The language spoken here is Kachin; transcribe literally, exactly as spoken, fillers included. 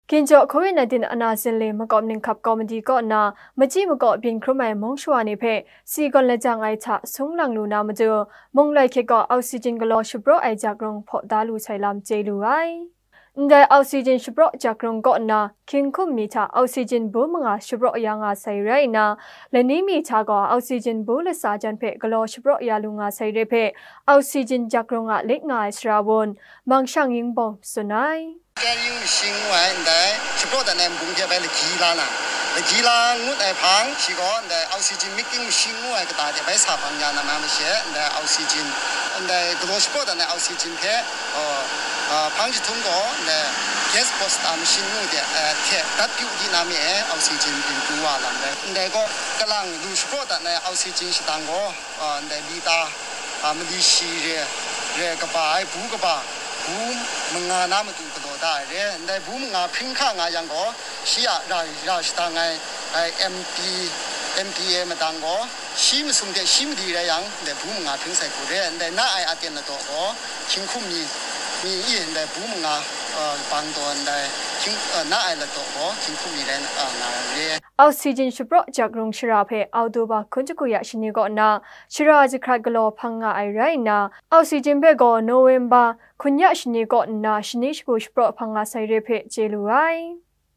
Ginjaw Covid nineteen ana zinle makawp ninghkap kawmadi kaw nna, machyi makaw byin hkrum ai mung shawa ni hpe si gawn lajang ai hta sung lang lu na matu, Mawng Loi hkyet gaw oxygen galaw shapraw ai jak rung hpaw da lu sai lam chye lu ai. Ndai oxygen shapraw jak rung kaw nna, hkying hkum mi hta oxygen bu manga shapraw ya nga sai rai nna, lani mi hta gaw oxygen bu latsa jan hpe galaw shapraw ya lu nga sai re hpe, oxygen jak rung a lit nga ai sara wun, Mang Shang Yingbawng tsun ai. Carrying machine ngu ai ndai shapraw dat ai nbung hte bai lagyi la na, lagyi la ngut ai hpang, shi gaw ndai oxygen making machine ngu ai kata hte bai sa bang ya na ma mashe, ndai oxygen, ndai galaw shapraw dat ai oxygen hte, uh, uh, hpang jahtum gaw ndai gas post a machine ngu de, uh, hte dat pyu di na me e oxygen byin pru wa lam rai. Ndai gaw kalang lu shapraw dat ai oxygen shadang gaw, uh, ndai lita, uh, mali shi re, re kaba ai bu kaba, bu manga na matu galaw da ai re, ndai bu manga hpring hka nga yang gaw, shi a ra, ra shadang ai, ai M P, M P A madang gaw, shi masum hte shi mali rai yang, ndai bu manga hpring sai hku re, ndai na ai aten ladaw gaw, hkying hkum mi, mi i ndai bu manga, uh, bang taw ndai, hkying, uh, na ai ladaw gaw, hkying hkum mi rai, uh, nga ai re. Oxygen shapraw jak rung shara hpe October hkun jahku ya shani kaw nna, shara jahkrat galaw hpang nga ai rai nna, oxygen hpe gaw November hkun ya shani kaw nna shani shagu shapraw hpang nga sai re hpe chye lu ai.